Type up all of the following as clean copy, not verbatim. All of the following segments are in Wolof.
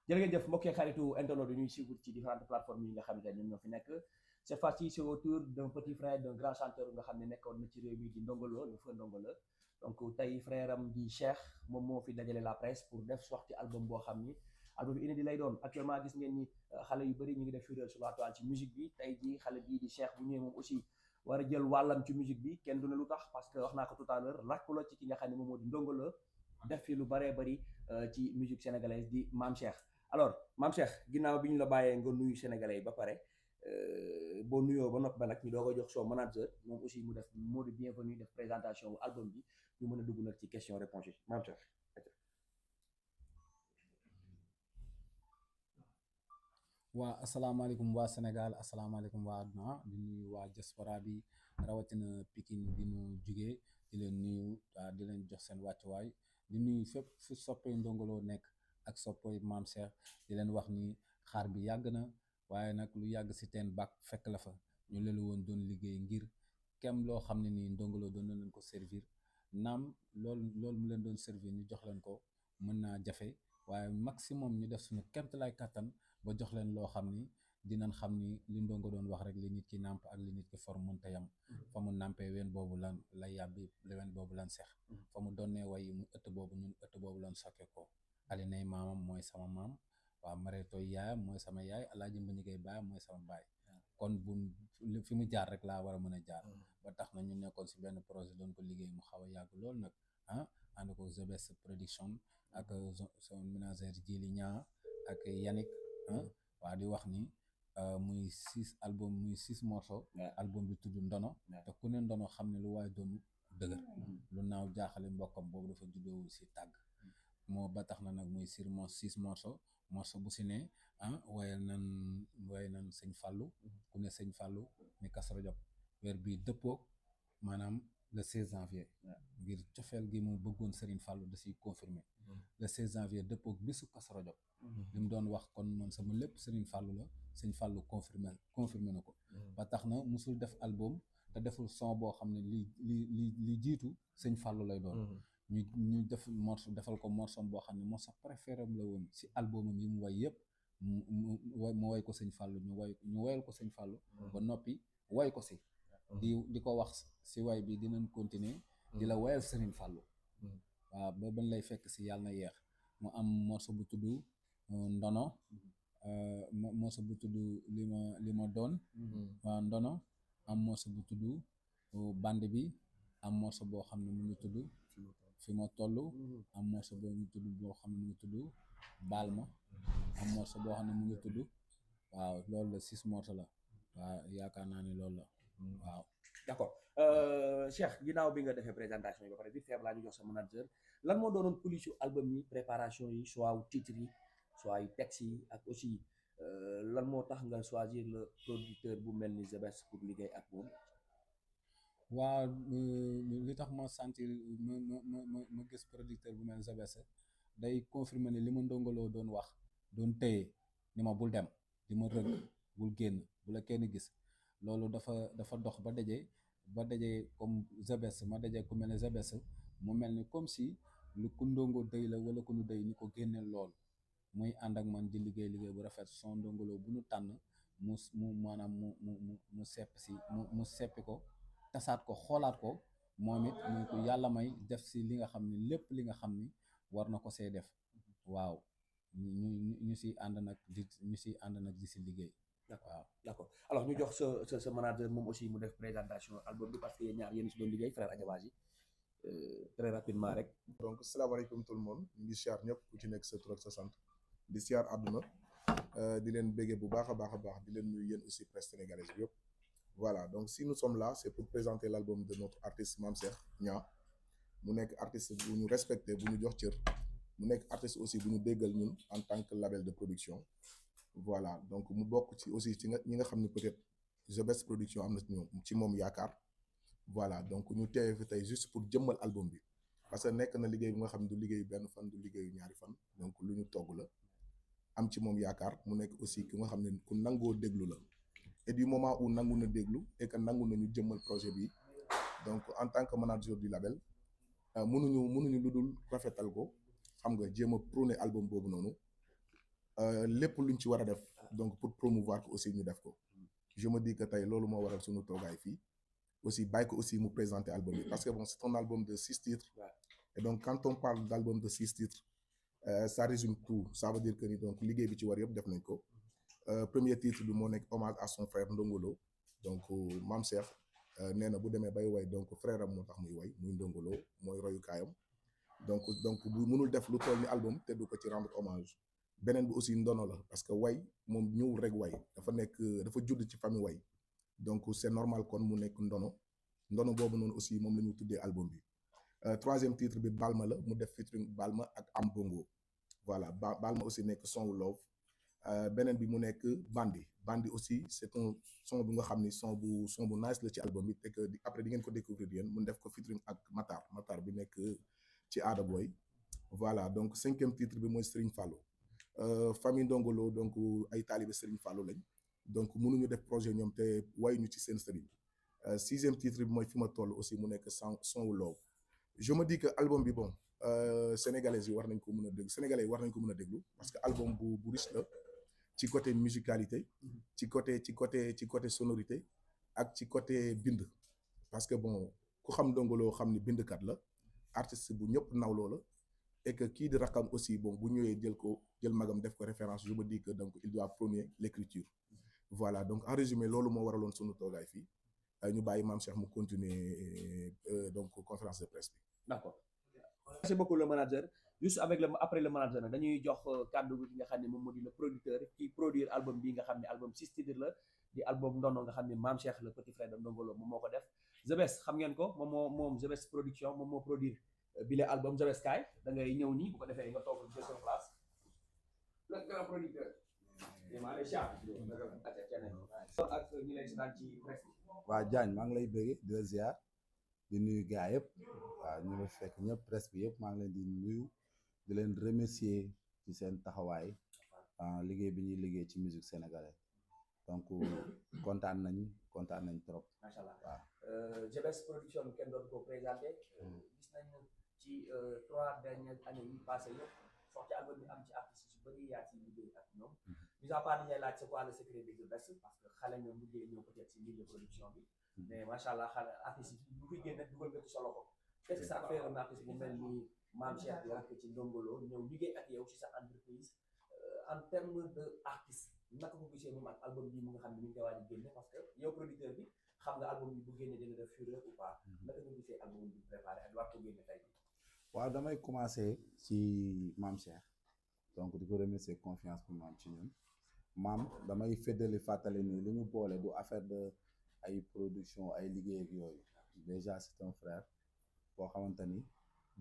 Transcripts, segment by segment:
jërë ngeen jëf mbokki xaritu internet yi ñuy suivre ci différentes plateformes yi nga xam ne ñoom ñoo fi nekk cette fois-ci c'est au tour d'un petit frère d'un grand chanteur nga xam ne nekkoon na ci réew mi di Ndongo Lo le feu Ndongo Lo donc tey frère am di Cheikh moom moo fi dajale la presse pour def sortie album boo xam ni album inédit lay doon actuellement gis ngeen ni xale yu bëri ñu ngi def fureur sur la toile ci musique bi tey jii xale bii di Cheikh bu ñëwee moom aussi war a jël wàllam ci musique bi kenn du ne lu tax parce que wax naa ko tout à l'heure rakk la ci ki nga xam ne moom moo di Ndongo Lo def fi lu bëree bëri ci musique sénégalaise di Mame Cheikh. Alors Mame Cheikh ginnaaw bi ñu la bàyyee nga nuyu sénégalais yi ba pare boo nuyoo ba noppi ba nag ñu doo ko jox show manager moom aussi mu def mot de bienvenue def présentation wu album bi ñu mën a dugg nag ci question réponse yi Mame Cheikh. waa asalaamaaleykum waa Sénégal asalaamaaleykum waa àdduna di nuyu waa diaspora bi rawatina Pikine bi nu jugee di leen nuyu di leen jox seen wàccuwaay di nuyu fépp fu soppee Ndongo Lo nekk ak soppee Mame Cheikh di leen wax ni xaar bi yàgg na waaye nag lu yàgg si teen bak fekk la fa ñu leen woon doon liggéey ngir kem loo xam ne nii Ndongo Lo doon na leen ko servir naam loolu mu leen doon servir ñu jox leen ko mën naa jafe waaye maximum ñu def suñu kemtalaay kattan ba jox leen loo xam ni dinañ xam ni li Ndongo doon wax rek li nit ki nàmp ak li nit ki for mënta yam fa mu nàmpee ween boobu lan la yàbbi ween boobu lan seex fa mu donnee way mu ëtt boobu ñun ëtt boobu lan sokke ko alinay maamam mooy sama maam waaw mareetooy yaayam mooy sama yaay alaaji mbañigay baayam mooy sama baay kon bu fi mu jaar rek laa war a mën a jaar ba tax na ñu nekkoon si benn projet doon ko liggéey mu xaw a yàgg lool nag ànd ko The Best Production ak son ménagère Djili Ñaa ak Yannick waa di wax ni muy 6 morceaux album bi tudd Ndono te ku ne Ndono xam ne lu waaye doonu dëgër lu naaw jaaxale mbokkam boobu dafa juddoo si tàgg moo ba tax na nag muy 6 morceau bu si ne waaye nan sëñ Fallou ku ne sëñ Fallou ni Kazu Rajab weer bii dëppoog maanaam le 16 janvier ngir cofeel gi mu bëggoon Serigne Fallou da siy confirmer le 16 janvier dëppoog bisu Kazu Rajab li mu doon wax kon man sama lépp Serigne Fallou la sëñ Fallou confirmer na ko ba tax na musul def album te deful son boo xam ne li jiitu sëñ Fallou lay doon ñu defal ko morceau boo xam ne morceau préféré am la woon si albumam yi mu way yëpp mu way ko sëñ Fallou ñu wayal ko sëñ Fallou ba noppi way ko si di ko wax si way bi dinañ continuer di la wayal Serigne Fallou waaw ba ban lay fekk si yàlla na yeex mu am morceau bu tudd Ndono morceau bu tudd li ma doon waaw Ndono am morceau bu tudd band bi am morceau boo xam ne mu ngi tudd fi ma toll am morceau boo xam ne mu ngi tudd baal ma am morceau boo xam ne mu ngi tudd waaw loolu la 6 morceau la waaw yaakaar naa ni loolu la waaw d'accord Cheikh ginnaaw bi nga defee présentation yi ba pare bi feeb laa ñu jox sa manager lan moo doonoon polisu album yi préparation yi soit wu titre yi soit yu texte yi ak aussi lan moo tax nga choisir le producteur bu mel ni The Best pour liggéey ak moom waaw li tax ma sentir ma gis producteur bu mel The Best day confirmer ne li ma Ndongo Lo doon wax doon téye ni ma bul dem di ma rëgg bul génn bu la kenn gis loolu dafa dox ba daje comme The Best ma daje ku mel ne The Best mu mel ni comme si lu ku Ndongo day la wala ku nu day ni ko génneel loolu muy ànd ak man di liggéey bu rafet son Ndongo Lo bu nu tànn mu maanaam mu seppi ko tasaat ko xoolaat ko moom it muy ko yàlla may def si li nga xam ne lépp li nga xam ni war na ko see def waaw ñu siy ànd nag di si liggéey. D'accord alors ñu jox sa manager moom aussi mu def présentation album bi parce que yéen ñaar yéen si doon liggéey frère Adjabaji très rapidement rek. donc salaamaaleykum tout le monde ñu ngi siyaar ñëpp ku ci nekk sa tur ak sa sant di siyaar àdduna di leen béggee bu baax a baax di leen nuyu yéen aussi presse sénégalaise bi yëpp. Voilà, donc si nous sommes là, c'est pour présenter l'album de notre artiste Mame Cheikh Niang mu nekk artiste bu ñu respecté bu ñu jox cër mu nekk artiste aussi bu ñu déggal ñun en tant que label de production voilà donc mu bokk ci aussi ci ñi nga xam ne peut-être The Best Production am na ci moom yaakaar voilà donc ñu teewee fi tey juste pour jëmmal album bi parce que nekk na liggéey bu nga xam ne du liggéeyu benn fan du liggéeyu ñaari fan donc lu ñu togg la am ci moom yaakaar mu nekk aussi ki nga xam ne ku nangoo déglu la et du moment où nangu na déglu et que nangu nañu jëmmal projet bi donc en tant que manager du label mënuñu lu dul rafetal ko xam nga jéem a prôné album boobu noonu lépp luñ ci war a def donc pour promouvoir ko aussi ñu def ko je me dis que tey loolu moo waral suñu toogaay fii aussi bàyyi ko aussi mu présenter album bi parce que bon c'est un album de 6 titres et donc quand on parle d'album de 6 titres ça résume tout ça veut dire que ni donc liggéey bi ci war yëpp def nañ ko premier titre bi moo nekk hommage à son frère Ndongo Lo donc Mame Cheikh nee na bu demee bay way donc frère am moo tax muy way muy Ndongo Lo mooy royukaayam donc bu mënul def lu toll ni album te du ko ci rendre hommage beneen bi aussi ndono la parce que way moom ñëwul rek way dafa judd ci famille way donc c'est normal kon mu nekk ndono boobu noonu aussi moom la ñu tuddee album bi troisième titre bi Balma la mu def featuring Balma ak Am Bongo voilà Balma aussi nekk son wu love beneen bi mu nekk Bandi aussi c'est un son bu nga xam ni son bu nice la ci album bi te que après di ngeen ko découvrir yéen mu def ko featuring ak Matar bi nekk ci Ada Boy voilà donc cinquième titre bi mooy Serigne Fallou famille Ndongo Lo donc ay taalibe Serigne Fallou lañ donc mënuñu def projet ñoom te way ñu ci seen Serigne sixième titre bi mooy fi ma toll aussi mu nekk son wu love je me dis que album bi bon sénégalais yi war nañ ko mën a déglu sénégalais yi war nañ ko mën a déglu parce que album bu riche la ci côté musicalité ci côté sonorité ak ci côté bind parce que bon ku xam Ndongo Lo xam ni bindkat la artiste bu ñëpp nawloo la et que kii di rakam aussi bon bu ñëwee jël magam def ko référence je me dis que donc il doit prôner l'écriture voilà donc en résumé loolu moo waraloon sunu toogaay fii ñu bàyyi Mame Cheikh mu continuer donc conférence de presse bi. D'accord. Merci beaucoup le manager. Juste après le manager nag dañuy jox kàddu bi nga xam ne moom moo di le producteur qui produire album bi nga xam ne album 6 titres la di album ndono nga xam ne Mame Cheikh le petit frère de Ndongo Lo moom moo ko def The Best xam ngeen ko moom The Best production moom moo produire bile album The Best kaay da ngay ñëw nii bu ko defee nga toog jël sa place le grand producteur ak ñi lay seetaan ci presse bi. waa Diagne maa ngi lay bëgge de ziar di nuyu gars yëpp waaw ñu ma fekk ñëpp presse bi yëpp maa ngi leen di nuyu di leen remercier ci seen taxawaay liggéey bi ñuy liggéey ci musique sénégalaise donc kontaan nañ trop. macha allah waaw The Best production bi kenn doon ko présenté gis nañ ci 3 dernières années yi passé yëpp sorti album bi am ci artistes yu bëri yaa ci liggéey ak ñoom mis à part ni ñay laaj c'est quoi le secret de The Best parce que xale ñoom liggéey ñoo peut-être ci milieu production bi mais macha allah xale artistes yi bu fi génne dugal nga ci sa loxo qu'est-ce que ça fait un artiste bu mel ni Mame Cheikh di rakk ci Ndongo Lo ñëw liggéey ak yow ci sa entreprise en terme de artiste naka ko gisee moom ak album bi mu nga xam ne mi ngi koy waaj a génne parce que yow producteur bi xam nga album bi bu génne dina def fureur ou pas naka nga gisee album bi préparé ak war ko génne tey bi. waaw damay commencer ci Mame Cheikh donc di ko remercier confiance bu mu am ci ñun maam damay feddali fàttali ni li ñu boole du affaire de ay production ay liggéey ak yooyu déjà c'est un frère boo xamante ni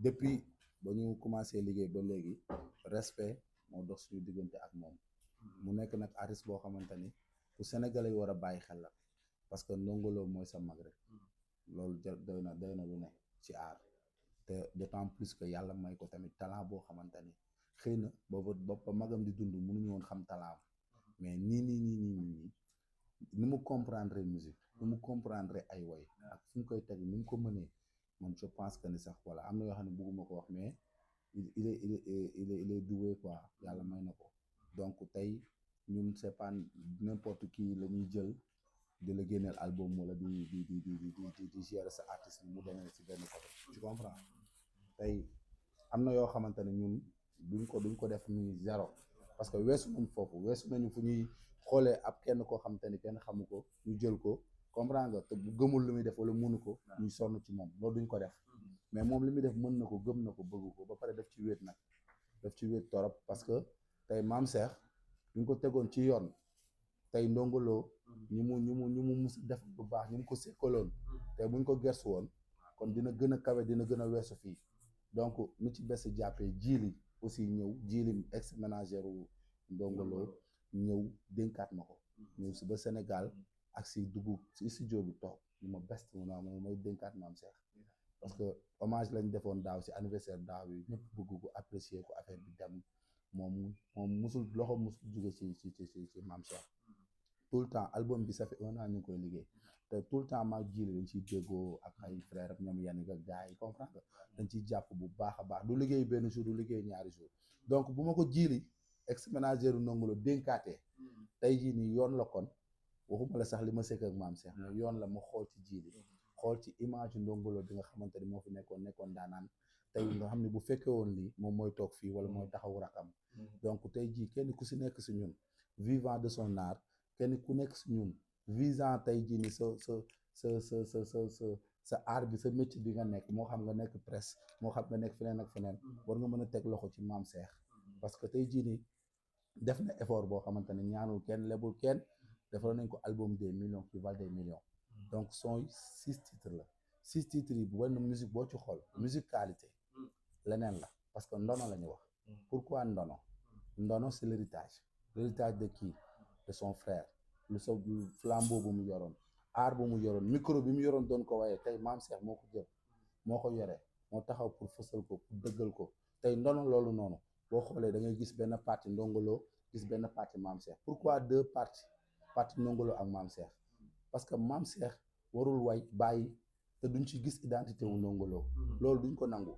depuis ba ñu commencé liggéey ba léegi respect moo dox suñu diggante ak moom mu nekk nag artiste boo xamante ni ku Sénégalais yi war a bàyyi xel la parce que Ndongo Lo mooy sa mag rek loolu doy na lu ne ci aar te d'autant plus que yàlla may ko tamit talent boo xamante ni xëy na ba magam di dund mënuñu woon xam talent mais nii ni mu comprendre musique ni mu comprendre ay woy ak fu mu koy teg ni mu ko mënee man je pense que ni sax voilà am na yoo xam ne bëgguma ko wax mais il est doué quoi yàlla may na ko donc tey ñun c'est pas n'importe qui la ñuy jël di la génneel album wala di gérer sa artiste mu demee ci benn côté tu comprends tey am na yoo xamante ne ñun duñ ko def ni zéro parce que weesu nañ foofu weesu nañu fu ñuy xoolee ab kenn koo xamante ni kenn xamu ko ñu jël ko comprendre nga te bu gëmul lu muy def wala mënu ko ñuy sonn ci moom loolu duñ ko def mais moom li muy def mën na ko gëm na ko bëgg ko ba pare def ci wéet nag def ci wéet torop parce que tey Mame Cheikh ñu ko tegoon ci yoon tey Ndongo Lo ñu mu mus def bu baax ñu mu ko sekkaloon te buñ ko gersu woon kon dina gën a kawe dina gën a weesu fii donc nu ci bes jàppee jiili aussi ñëw jiili ex ménagère wu Ndongo Lo ñëw dénkaat ma ko ñëw si ba Sénégal ak si dugg si studio bi toog ñu ma best mu naa mooy dénkaat Mame Cheikh parce que hommage lañ defoon daaw si anniversaire daaw yi ñëpp bëgg ko apprécier ko affaire bi dem moom musul loxo musul jóge ci Mame Cheikh tout le temps album bi ça fait 1 an ñu ngi koy liggéey te tout le temps maag jiili dañ ciy déggoo ak ay frère ak ñoom yenn nga gars yi comprendre dañ ciy jàpp bu baax a baax du liggéey benn jour du liggéey ñaari jour donc bu ma ko jiili ex ménagère Ndongo Lo dénkaatee tey jii nii yoon la kon waxuma la sax li ma sekk ak maam Cheikh mais yoon la ma xool ci jiili xool ci image Ndongo Lo bi nga xamante ni moo fi nekkoon daanaan tey nga xam ne bu fekkee woon lii moom mooy toog fii wala mooy taxaw rakam donc tey jii kenn ku si nekk si ñun vivant de son art kenn ku nekk si ñun visant tey jii ni sa art bi sa métier bi nga nekk moo xam nga nekk presse moo xam nga nekk feneen ak feneen war nga mën a teg loxo ci maam Cheikh parce que tey jii nii def na effort boo xamante ne ñaanul kenn lebul kenn defal nañ ko album des millions qui valent des millions donc son 6 titres la 6 titres yi bu wenn musique boo ci xool musicalité leneen la parce que ndono la ñu wax pourquoi ndono c'est l'héritage de qui de son frère lu sa flambeau bu mu yoroon art bu mu yoroon micro bi mu yoroon doon ko waaye tey maam Cheikh moo ko jël moo ko yore moo taxaw pour fësal ko pour dëggal ko tey ndono loolu noonu boo xoolee da ngay gis benn partie Ndongo Lo gis benn partie maam Cheikh pourquoi deux partie Ndongo Lo ak maam Cheikh parce que maam Cheikh warul way bàyyi te duñ ci gis identité wu Ndongo Lo loolu duñ ko nangu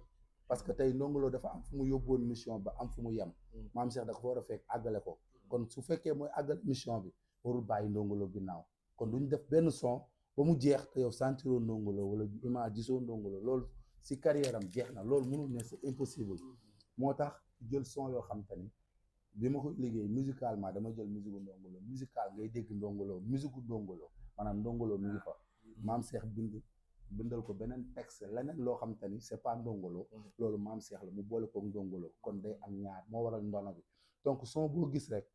parce que tey Ndongo Lo dafa am fu mu yóbboon mission ba am fu mu yem maam Cheikh dafa war a fekk àggale ko kon su fekkee mooy àggale mission bi warul bàyyi Ndongo Lo ginnaaw kon duñ def benn son ba mu jeex te yow sentiroo Ndongo Lo wala image gisoo Ndongo Lo loolu si carrière am jeex na loolu mënul ne c'est impossible moo tax jël son yoo xam te ni bi ma ko liggéey musicalement dama jël musique gu Ndongo Lo musical ngay dégg Ndongo Lo musique gu Ndongo Lo maanaam Ndongo Lo mi ngi fa maam Cheikh bindal ko beneen texte leneen loo xam te ni c'est pas Ndongo Lo loolu maam Cheikh la mu boole ko Ndongo Lo kon day am ñaar moo waral ndono bi donc son boo gis rek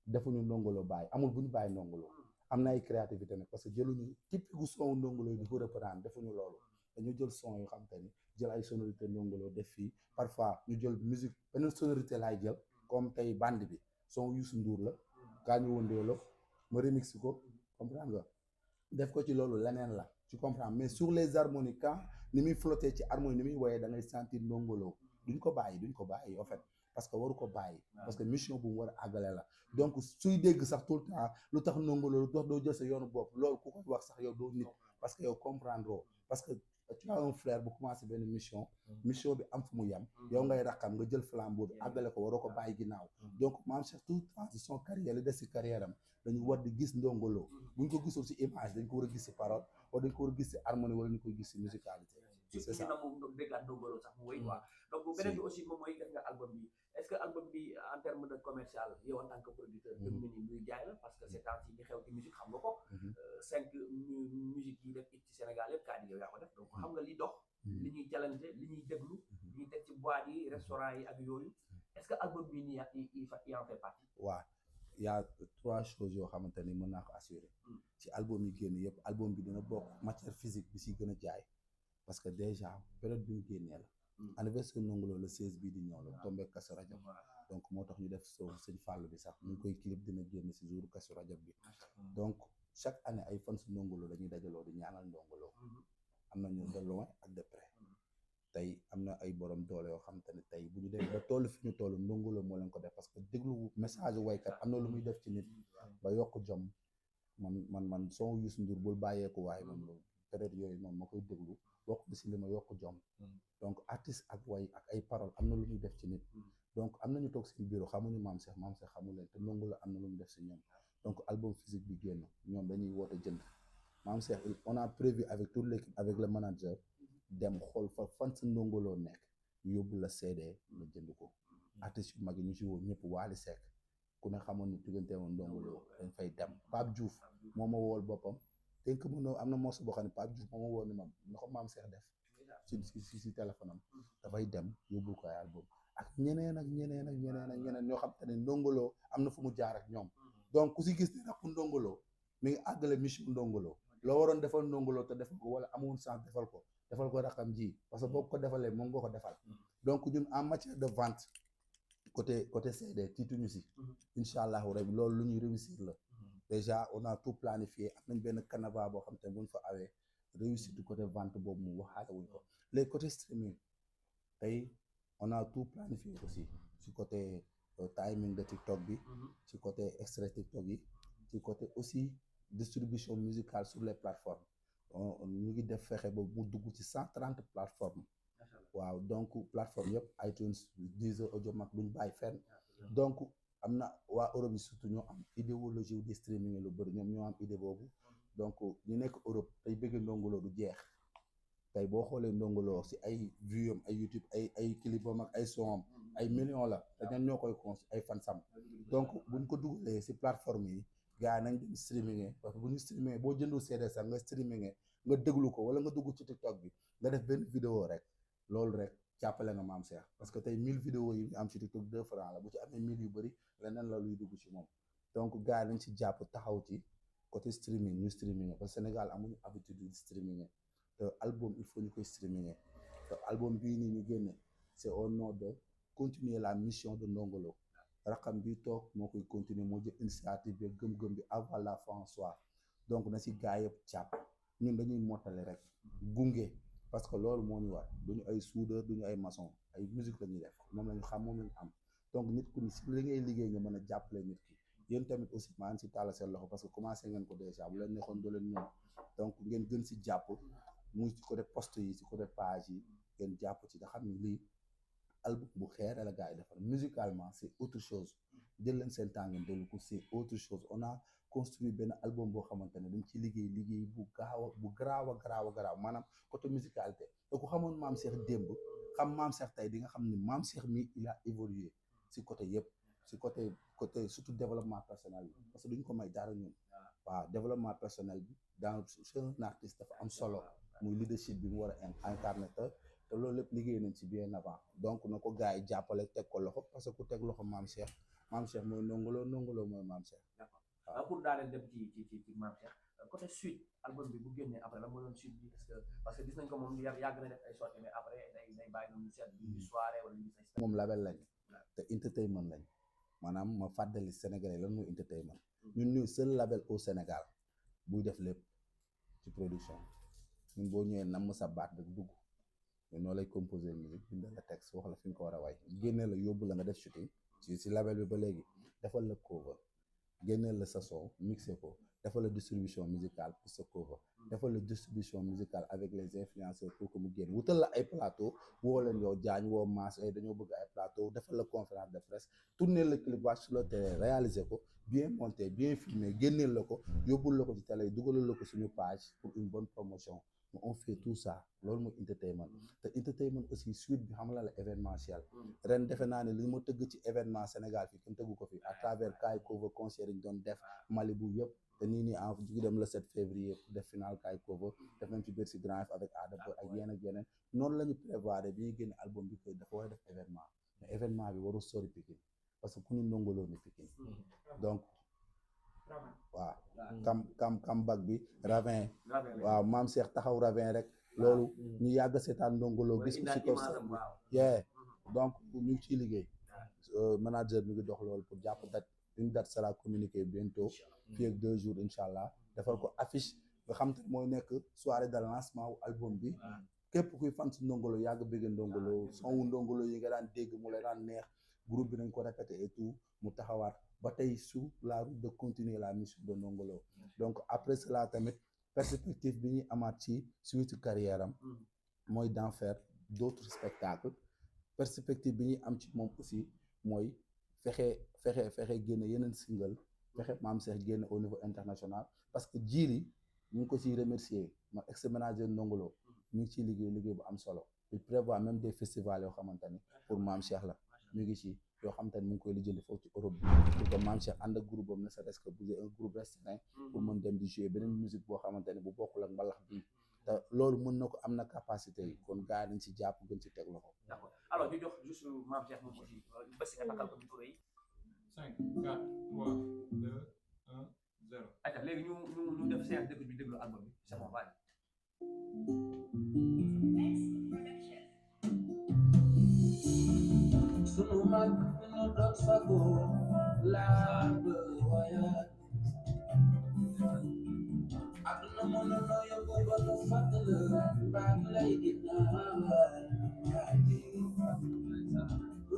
defuñu Ndongo Lo bàyyi amul bu ñu bàyyi Ndongo Lo am na ay créativité nag parce que jëluñu typique gu son Ndongo Lo yi di ko reprendre defuñu loolu dañu jël son yoo xam te ni jël ay sonorité Ndongo Lo def fii parfois ñu jël musique beneen sonorité laay jël comme tey bande bi son Youssou Ndour la kaa ñu wëndee la ma remix ko comprendre nga def ko ci loolu leneen la tu comprends mais sur les harmonies quand ni muy flotté ci harmonie ni muy woyee da ngay sentir Ndongo Lo duñ ko bàyyi en fait parce que waru ko bàyyi parce que mission bu mu war a àggale la donc suy dégg sax tout le temps lu tax Ndongo Lo lu tax doo jël sa yoonu bopp loolu ku ko wax sax yow doo nit parce que yow comprendre parce que tu as un frère bu commencé benn mission bi am fu mu yem yow ngay raqam nga jël flambeau bi àggale ko waroo ko bàyyi ginnaaw donc maam Cheikh tout le temps ci son carrière li des ci carrière am dañu war di gis Ndongo Lo buñ ko gisul ci image dañ ko war a gis ci parole wala dañ ko war a gis ci harmonie wala ñu koy gis ci musicalité c'est ça moom déggaat Ndongo Lo sax mu wéy quoi donc beneen bi aussi moom mooy def nga album bi est-ce que album bi en terme de commercial yow en tant que producteur gëm nga ni luy jaay la parce que c'est temps ci ñi xew ci musique xam nga ko 5 musique yi def it ci Sénégal yëpp kaa di yow yaa ko def donc xam nga li dox li ñuy challenge li ñuy déglu li ñuy teg ci boîte yi restaurant yi ak yooyu est-ce que album bi nii il en fait partie waaw y a 3 choses yoo xamante ni mën naa ko assurer ci album yi génn yëpp album bi dina bokk matière physique bi si gën a jaay parce que déjà période bi ñu génnee la anniversaire Ndongo Lo le 16 bii di ñëw la tombé Kazu Rajab donc moo tax ñu def soo sëñ Fallou bi sax ñu ngi koy clip dina génn si jour Kazu Rajab bi donc chaque année ay fans Ndongo Lo dañuy dajaloo di ñaanal Ndongo Lo am nañu de loin ak de près tey am na ay borom doole yoo xam te ne tey bu ñu dee ba toll fi ñu toll Ndongo Lo moo leen ko def parce que déglu message waykat am na lu muy def ci nit ba yokk jom man son Youssou Ndour bul bàyyeeku waaye man période yooyu moom ma koy déglu bokk na si li ma yokk jom donc artiste ak way ak ay parole am na lu muy def ci nit donc am nañu toog seen bureau xamuñu maam Cheikh xamu leen te Ndongo Lo am na lu mu def si ñoom donc album physique bi génn ñoom dañuy woote jënd maam Cheikh on a prévu avec toute l'équipe avec le manager dem xool fa fan sa Ndongo Lo nekk yóbbu la CD nga jënd ko artistes yu mag yi ñu si woo ñëpp Wally Seck ku ne xamoon ni diggante woon Ndongo Lo dañ fay dem Pape Diouf moo ma wool boppam denk mën am na morceau boo xam ne Pape Diouf moo ma wool ni mam na ko maam Cheikh def si téléphone am dafay dem yóbbul ko ay album ak ñeneen ñoo xam te ne Ndongo Lo am na fu mu jaar ak ñoom donc ku si gis ne rakku Ndongo Lo mi ngi àggale mission Ndongo Lo loo waroon defal Ndongo Lo te defal ko wala amoon chance defal ko rakam ji parce que boo ko defalee moom nga ko defal donc ñun en matière de vente côté CD tiituñu si incha allahu rabi loolu lu ñuy réussir la déjà on a tout planifié am nañ benn canevas boo xam te ne buñ fa awee réussir du côté vente boobu mu waxaale wuñ ko les côté streaming tey on a tout planifié aussi ci côté timing de TikTok bi ci côté extrait TikTok yi ci côté aussi distribution musicale sur les plateformes ñu ngi def fexe ba mu dugg ci 130 plateformes waaw donc plateforme yëpp iTunes Deezer Audiomack duñ bàyyi fenn donc am na waa Europe yi surtout ñoo am idéologie di streaming lu bëri ñoom ñoo am idée boobu donc ñu nekk Europe tey bëgg Ndongo Lo du jeex tey boo xoolee Ndongo Lo si ay vues am ay YouTube ay clipam ak ay sonam ay millions la te ñoom ñoo koy cons ay fansam donc buñ ko dugalee si plateforme yi gars yi nañ dem streaming parce que bu ñu streaming boo jëndul CD sax nga streaming nga déglu ko wala nga dugg ci TikTok bi nga def benn vidéo rek loolu rek jàppale nga Mame Cheikh parce que tey 1000 vidéos yi am ci TikTok 2 francs la bu ci amee 1000 yu bëri leneen la luy dugg ci moom donc gars yi nañ ci jàpp taxaw ci côté streaming ñu streaming parce que Sénégal amuñu habitude di streaming te album il faut ñu koy streaming te album bii nii ñu génne c'est au nom de continuer la mission de Ndongo Lo rakam bi toog moo koy continuer moo jël initiative bi gëm-gëm bi avoir la foi en soi donc na si gars yëpp jàpp ñun dañuy mottale rek gunge parce que loolu moo ñu war duñu ay soudeur duñu ay maçon ay musique la ñuy def moom la ñu xam moom la ñu am donc nit ku ni si li ngay liggéey nga mën a jàppale nit ki yéen tamit aussi maa ngi si tàll seen loxo parce que commencé ngeen ko déjà bu leen neexoon doo leen ñëw donc ngeen gën si jàpp muy ci côté poste yi ci côté page yi ngeen jàpp ci nga xam ne lii album bu xeere la gars yi defar musicalement c'est autre chose jël leen seen temps ngeen dellu ko c'est autre chose on a construit benn album boo xamante ne dañ ci liggéey bu garaaw a garaaw maanaam côté musicalité te ku xamoon Mame Cheikh démb xam Mame Cheikh tey di nga xam ne Mame Cheikh mi il a évolué si côté yëpp si côté surtout développement personnel bi parce que duñ ko may dara ñun waaw développement personnel bi dans un artiste dafa am solo muy leadership bi mu war a incarner te loolu lépp liggéey nañ ci bien avant donc na ko gars yi jàppale teg ko loxo parce que ku teg loxo Mame Cheikh mooy Ndongo Lo Ndongo Lo mooy Mame Cheikh. D'accord pour daaneel dem ci Mame Cheikh côté suite album bi bu génnee après la moo doon suite bi parce que gis nañ ko moom yàgg na def ay sorties mais après day bàyyi noonu seet bi soirée wala ñu say moom label lañ te entertainment lañ maanaam ma fàttali Sénégalais lan mooy entertainment ñun ñuy seul label au Sénégal buy def lépp ci production ñun boo ñëwee namm sa baat rek dugg mais noo lay composer musique bindal la texte wax la fi nga ko war a waay génnee la yóbbu la nga def shooting ci label bi ba léegi defal la cover génneel la sa son mixé ko defal la distribution musicale pour sa cover defal la distribution musicale avec les influenceurs pour que mu génn wutal la ay plateau woo leen yow jaañ woo maas ay dañoo bëgg ay plateau defal la conférence de presse tourner le clip wàcc sur le terrain réaliser ko bien monté bien filmé génneel la ko yóbbul la ko ci télé yi dugalal la ko suñu page pour une bonne promotion on fait tout ça loolu mooy entertainment te entertainment aussi suite bi xam la événementiel ren defe naa ne li ma tëgg ci événement Sénégal fii kenn tëggu ko fi à travers Kaay Cover concert yi ñu doon def Malibu yëpp te nii en jugi dem le 7 février pour def final Kaay Cover def nañ ci Bercy Grand Yoff avec Ada Boy ak yeneen noonu la ñu prévoir bi ñuy génne album bi koy dafa war a def événement mais événement bi warul sori Pikine parce que ku ñu Ndongo Lo ni Pikine donc waaw comeback bi Ravin waaw Mame Cheikh taxaw Ravin rek loolu ñu yàgg seetaan Ndongo Lo gis ko ci ko yee donc ñu ngi ciy liggéey manager mi ngi dox loolu pour jàpp date une date sera communiquée bientôt fii ak 2 jours incha allah defal ko affiche nga xam te mooy nekk soirée de lancement wu album bi képp kuy fan si Ndongo Lo yàgg bëgg Ndongo Lo son wu Ndongo Lo yi nga daan dégg mu la daan neex groupe bi nañ ko répété et tout mu taxawaat ba tey sur la route de continuer la mission de Ndongo Lo donc après cela tamit perspective bi ñuy amaat ci suite carrière am mooy d'en faire d'autres spectacles perspective bi ñuy am ci moom aussi mooy fexe génne yeneen single fexe Mame Cheikh génne au niveau international parce que Djily ñu ngi ko ciy remercier ma ex manager Ndongo Lo ñu ngi ciy liggéey bu am solo il prévoit même des festivals yoo xamante ni pour Mame Cheikh la ñu ngi ci yoo xamante ni mu ngi koy lijjanti foofu ci Europe bi pour que Mame Cheikh ànd ak groupe boobu ne serait-ce que bouger un groupe restreint pour mën dem di jouer beneen musique boo xamante ni bu bokkul ak mbalax bi te loolu mën na ko am na capacité yi kon gars yi dañ ci jàpp gën ci teg loxo. D'accord alors ñu jox juste Mame Cheikh moom aussi bés nga takkal ko micro yi 5 4 3 2 1 0 ayca léegi ñu def séance d'écoute bi déglu album bi c'est bon waaye sunu mag ñu doon sago laa bëgg wayaat àdduna mën na noo yóbbu ba nu fàttali baa ngi lay ginnaawaat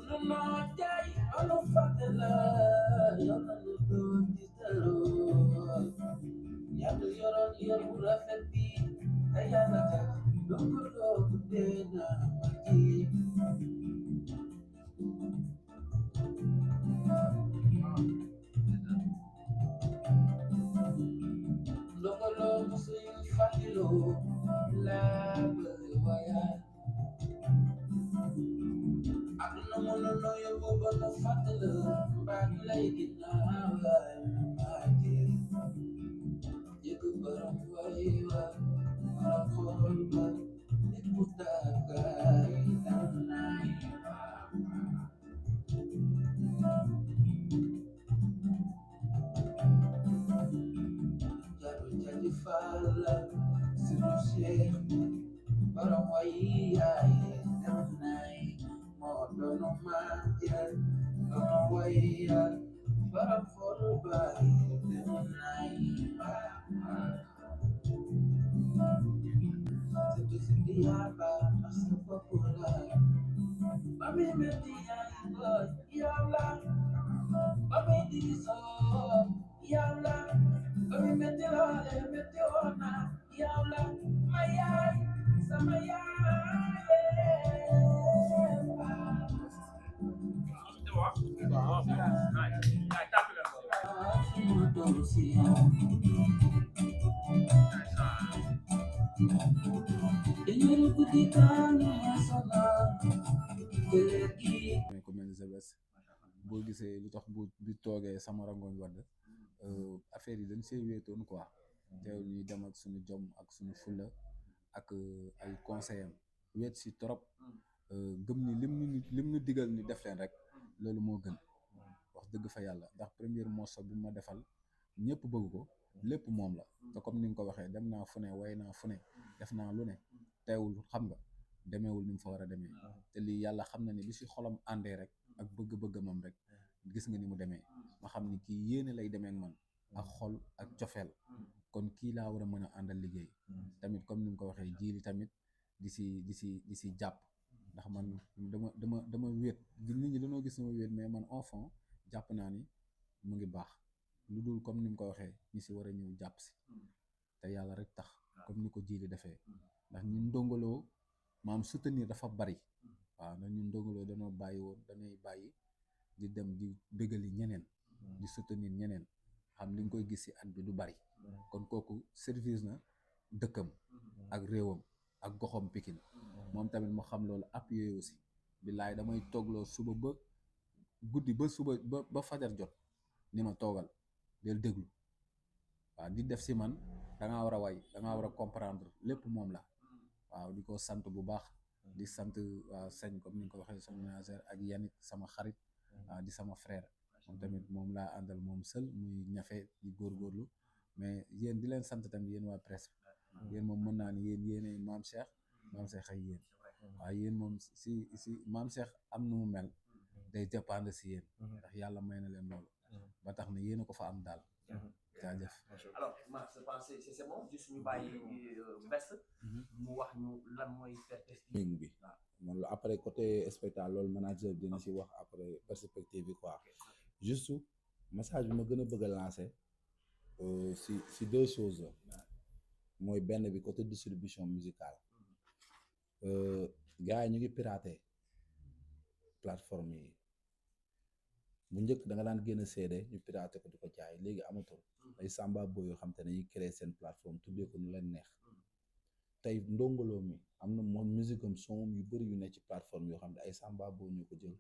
lu noo jaay ba nu fàttali yow na nu doon ci delloo yàlla yoroon yor bu rafet bi te yàlla tax Ndongo Lo dee na ma ji lay ginnaaw yaay maaje jëkk borom way wa borom xool ba nit ku tàggaay dem naay jaru jaji falla sunu cheikh borom way yaay dem naay moo doonu maaje doonu way yaay borom xool ba dem naay Senti sindiaba asa popular Mami meti ay boy yalla Mami diso yalla Mami meti ona yalla Mayay sama mais ku mel ni Zbest boo gisee lu tax bu toogee sama rangoñ wadd affaire yi dañ see wéetoon quoi teew ñuy dem ak suñu jom ak suñu fulla ak ay conseil am wéet si trop gëm ni lim ñu digal ni def leen rek loolu moo gën wax dëgg fa yàlla ndax première morceau bi ma defal ñëpp bëgg ko lépp moom la te comme ni nga ko waxee dem naa fu ne way naa fu ne def naa lu ne teewul xam nga demeewul ni mu fa war a demee te lii yàlla xam na ni bi si xolam àndee rek ak bëgg-bëggamam rek gis nga ni mu demee ma xam ni kii yéene lay demee ak man ak xol ak cofeel kon kii laa war a mën a àndal liggéey tamit comme ni nga ko waxee jiili tamit di si jàpp ndax man dama wéet nit ñi dañoo gis sama wéet mais man enfant jàpp naa ni mu ngi baax lu dul comme ni nga ko waxee ñi si war a ñëw jàpp si te yàlla rek tax comme ni ko jiili defee ndax ñun ndongoloo maam soutenir dafa bari waaw ndax ñun ndongoloo dañoo bàyyi woon dañuy bàyyi di dem di bégali ñeneen di soutenir ñeneen xam li nga koy gis si at bi du bari kon kooku service na dëkkam ak réewam ak goxam Pikine moom tamit mu xam loolu appuyé aussi billaay damay toogloo suba ba guddi ba suba ba fajar jot ni ma toogal del déglu waaw di def si man dangaa war a way dangaa war a comprendre lépp moom la waaw di ko sant bu baax di sant waa Señ comme ni nga ko waxee sama manager ak Yannick sama xarit di sama frère moom tamit moom laa àndal moom seul muy ñafe di góorgóorlu mais yéen di leen sant tamit yéen waa presse yéen moom mën naa ni yéenay Maam Cheikh ay yéen waaw yéen moom si Maam Cheikh am nu mu mel day dépendre si yéen ndax yàlla may na leen loolu ba tax na yéen a ko fa am daal jaajëf. Alors Max je pense c'est bon juste ñu bàyyi Best mu wax ñu lan mooy perspective bi man la après côté spectacle loolu manager dina si wax après perspective bi quoi juste message bi ma gën a bëgg a lancer si deux choses la mooy benn bi côté distribution musicale gars yi ñu ngi pirater plateforme yi bu njëkk da nga daan génn CD ñu pirater ko di ko jaay léegi amatul ay samba boy yoo xam te ne dañuy créer seen plateforme tuddee ko nu leen neex tey ndongoloo mi am na moom musique am son yu bëri yu ne ci plateforme yoo xam ne ay samba boy ñu ko jël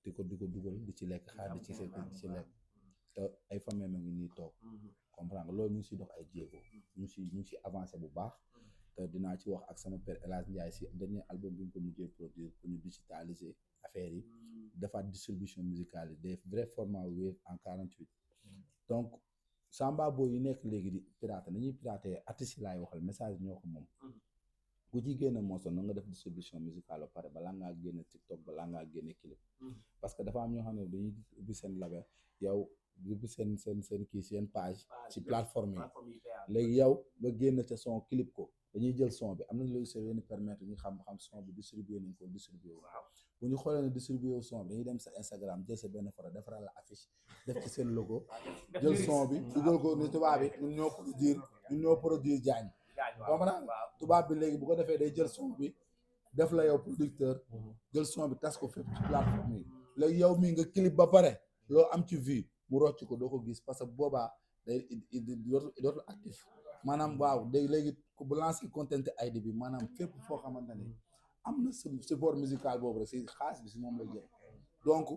di ko dugal di ci lekk xaar di ci lekk te ay famille ma ngi nii toog comprendre nga loolu ñu ngi siy dox ay jéego ñu ngi si avancé bu baax te dinaa ci wax ak sama père El Hadj Ndiaye si dernier album bi ñu ko mujjee produire pour ñu digitaliser affaire yi defaat distribution musicale yi des vrais formats Wave en 48 donc samba boy yi nekk léegi di pirater nañuy pirater artistes yi laay waxal message ñoo ko moom ku ci génne morceau na nga def distribution musicale ba pare balaa ngaa génne TikTok balaa ngaa génne clip parce que dafa am ñoo xam ne dañuy ubbi seen label yow ubbi seen kii seen page ci plateforme yi léegi yow nga génn ca son clip ko dañuy jël son bi am nañ looy see leen permettre ñu xam son bi distribué nañ ko distribué wu bu ñu xoolee ne distribué wu son bi dañuy dem sa Instagram jël sa benn photo defaral la affiche def ci seen logo jël son bi dugal ko ni tubaab bi ñun ñoo produire jaañ comprendre tubaab bi léegi bu ko defee day jël son bi def la yow producteur jël son bi tas ko fépp ci plateforme yi léegi yow mii nga clip ba pare loo am ci vue mu rocc ko doo ko gis parce que boobaa day dootul actif maanaam waaw léegi bu lancé content ID bi maanaam fépp foo xamante ne am na support musical boobu rek si xaalis bi si moom la jëm donc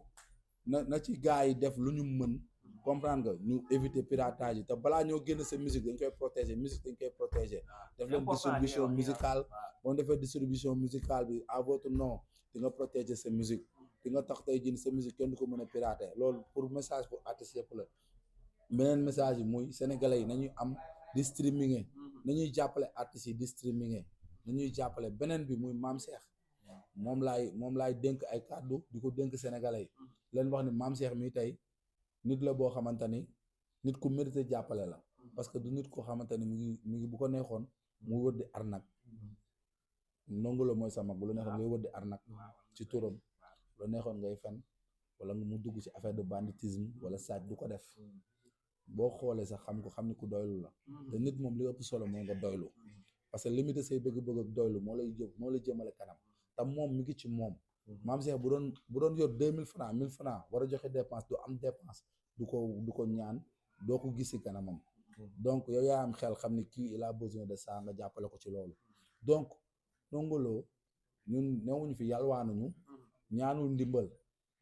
na ci gars yi def lu ñu mën comprendre nga ñu éviter piratage yi te balaa ñoo génn sa musique dañ koy protéger musique dañ koy protéger def leen distribution musicale boo defee distribution musicale bi à votre nom di nga protéger sa musique di nga tax tey jii sa musique kenn du ko mën a pirater loolu pour message pour artistes yëpp la beneen message yi muy sénégalais yi nañuy am di streaming nañuy jàppale artistes yi di streaming nañuy jàppale beneen bi muy Mame Cheikh moom laay dénk ay kàddu di ko dénk sénégalais yi leen wax ni Mame Cheikh mi tey nit la boo xamante ni nit ku mérité jàppale la parce que du nit koo xamante ni mi ngi bu ko neexoon mu wër di arnaque Ndongo Lo mooy sa mag bu la neexoon ngay wër di arnaque ci turam bu la neexoon ngay fen wala mu dugg ci affaire de banditisme wala sàcc du ko def boo xoolee sax xam ko xam ni ku doylu la te nit moom li ëpp solo moo nga doylu parce que limité say bëgg-bëgg ak doylu moo lay jëmale kanam te moom mi ngi ci moom Mame Cheikh bu doon yor 2000 francs 1000 francs war a joxe dépense du am dépense du ko ñaan doo ko gis ci kanamam donc yow yaa am xel xam ni kii il a besoin de ça nga jàppale ko ci loolu donc Ndongo Lo ñun newuñu fi yàlwaanuñu ñaanul ndimbal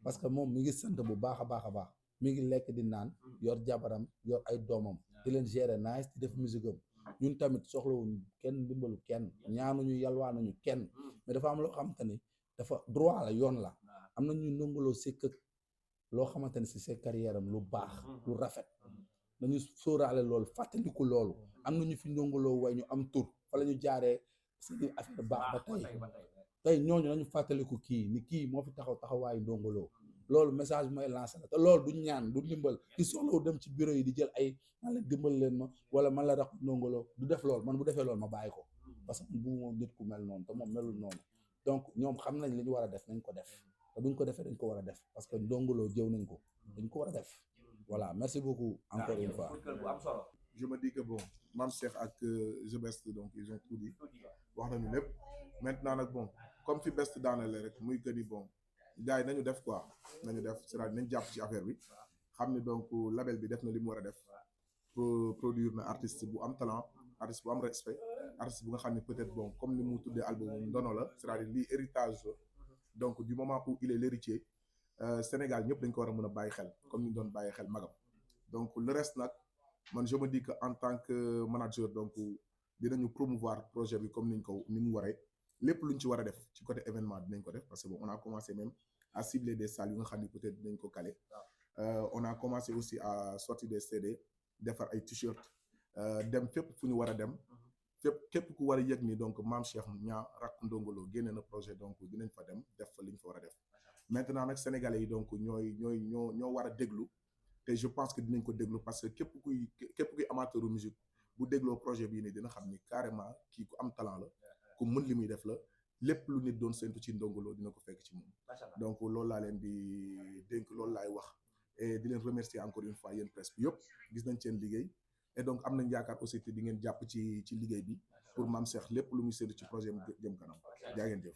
parce que moom mi ngi sant bu baax a baax a baax mi ngi lekk di naan yor jabaram yor ay doomam di leen gérer nice di def musique am ñun tamit soxlawuñu kenn ndimbalu kenn ñaanuñu yàlwaanuñu kenn mais dafa am loo xamante ni dafa droit la yoon la am na ñuy Ndongo Lo sikk loo xamante ni si seen carrière am lu baax lu rafet nañu sóoraale loolu fàttaliku loolu am na ñu fi Ndongo Lo way ñu am tur fa la ñu jaaree seen affaire baax ba tey ñooñu nañu fàttaliku kii ni kii moo fi taxawaayu Ndongo Lo loolu message bi may lancé la te loolu du ñaan du ndimbal di soxlawu dem ci bureau yi di jël ay man la dimbal leen ma wala man la rax Ndongo Lo du def loolu man bu defee loolu ma bàyyi ko parce que bu moom nit ku mel noonu te moom melul noonu donc ñoom xam nañ li ñu war a def nañ ko def te buñ ko defee dañ ko war a def parce que Ndongo Lo jëw nañ ko dañ ko war a def voilà merci beaucoup encore une fois. Je me dis que bon Mame Cheikh ak The Best donc ils ont tout dit wax nañu lépp maintenant nag bon comme fi Best daanale rek muy que ni bon gars yi nañu def quoi nañu def c'est-à-dire nañ jàpp ci affaire bi xam ni donc label bi def na li mu war a def produire na artiste bu am talent artiste bu am respect artiste bu nga xam ne peut-être bon comme ni mu tuddee album ndono la c'est-à-dire lii héritage la donc du moment où il est l'héritier Sénégal ñëpp dañ ko war a mën a bàyyi xel comme ni ñu doon bàyyi xel magam donc le reste nag man je me dis que en tant que manager donc dinañu promouvoir projet bi comme ni mu waree lépp luñ ci war a def ci côté événement dinañ ko def parce que bon on a commencé même à cibler des salles yu nga xam ne peut-être dinañ ko caler on a commencé aussi à sortir des CD defar ay t-shirt dem fépp fu ñu war a dem képp ku war a yëg ni donc Mame Cheikh ñaa rakk Ndongo Lo génne na projet donc dinañ fa dem def fa li ñu fa war a def maintenant nag sénégalais yi donc ñoo war a déglu te je pense que dinañ ko déglu parce que képp kuy amateur musique bu dégloo projet bii nii dina xam ni carrément kii ku am talent la ku mën li muy def la lépp lu nit doon séntu ci Ndongo Lo dina ko fekk ci moom donc loolu laa leen di dénk loolu laay wax et di leen remercier encore une fois yéen presse bi yëpp gis nañ seen liggéey et donc am nañ yaakaar aussi te di ngeen jàpp ci liggéey bi pour Mame Cheikh lépp lu muy séntu ci projet mu jëm kanam jaa ngeen jëf